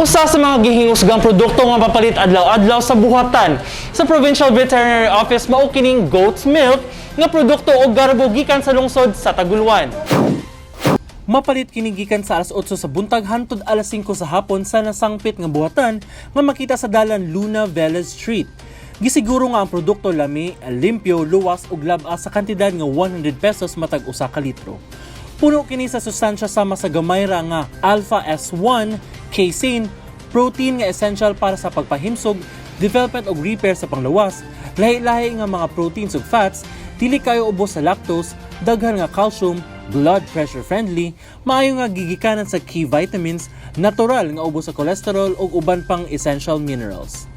Usa sa mga gihingusgang produkto nga mapalit adlaw-adlaw sa buhatan sa Provincial Veterinary Office mao kining goat's milk nga produkto og garbo gikan sa lungsod sa Taguluan. Mapalit kini gikan sa alas 8 sa buntag hantod alas 5 sa hapon sa nasangpit nga buhatan nga makita sa dalan Luna Velez Street. Gisiguro nga ang produkto lami, limpyo, luwas ug lab-as sa kantidad nga 100 pesos matag usa ka litro. Puno kini sa sustansya sama sa gamay ra nga alpha S1, casein, protein nga essential para sa pagpahimsog, development ug repair sa panglawas, lahi-lahi nga mga proteins ug fats, dili kayo ubos sa lactose, daghan nga calcium, blood pressure friendly, maayo nga gigikanan sa key vitamins, natural nga ubos sa cholesterol ug uban pang essential minerals.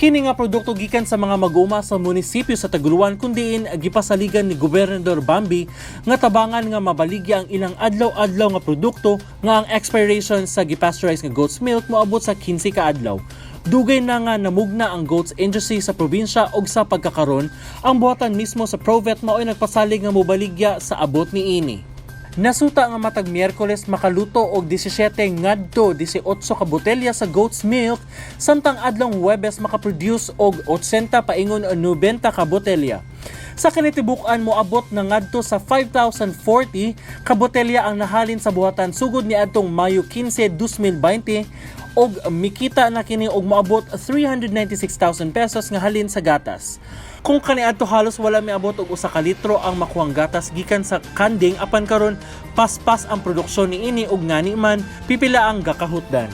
Kini nga produkto gikan sa mga mag-uuma sa munisipyo sa Taguluan kun diin gipasaligan ni Gobernador Bambi nga tabangan nga mabaligya ang ilang adlaw-adlaw nga produkto nga ang expiration sa gipasteurized nga goat's milk moabot sa 15 ka adlaw. Dugay na nga namugna ang goats industry sa probinsya ug sa pagkakaron, ang buhatan mismo sa Provet mao'y nagpasalig nga mobaligya sa abot niini. Nasuta nga matag Miyerkules makaluto og 17 ngadto 18 ka botelya sa goat's milk, samtang adlong Huwebes makaproduce og 80 paingon 90 ka botelya. Sa kinatibuk-an, moabot na ngadto sa 5,040 ka botelya ang nahalin sa buhatan sugod niadtong Mayo 15, 2020 og mikita na kini og moabot 396,000 pesos nga halin sa gatas. Kung kaniadto halos wala miabot og usa ka litro ang makuhang gatas gikan sa kanding, apan karon paspas ang produksyon niini ug ngani man pipila ang gakahutdan.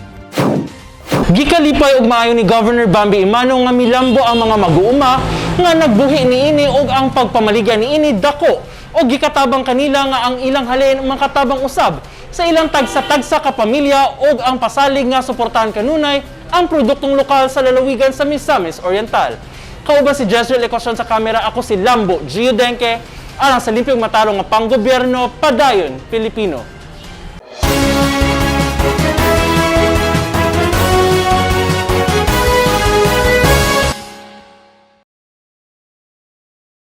Gikalipay og maayo ni Governor Bambi Emano nga milambo ang mga mag-uuma nga nagbuhi niini og ang pagpamaligya niini dako og gikatabang kanila nga ang ilang halin makatabang usab sa ilang tagsa-tagsa ka pamilya og ang pasalig nga suportahan kanunay ang produktong lokal sa lalawigan sa Misamis Oriental. Kauban si Jezreel Equacion sa kamera, ako si Lambo Gio Denke, alang sa limpyong matarong nga panggobyerno, padayon Pilipino.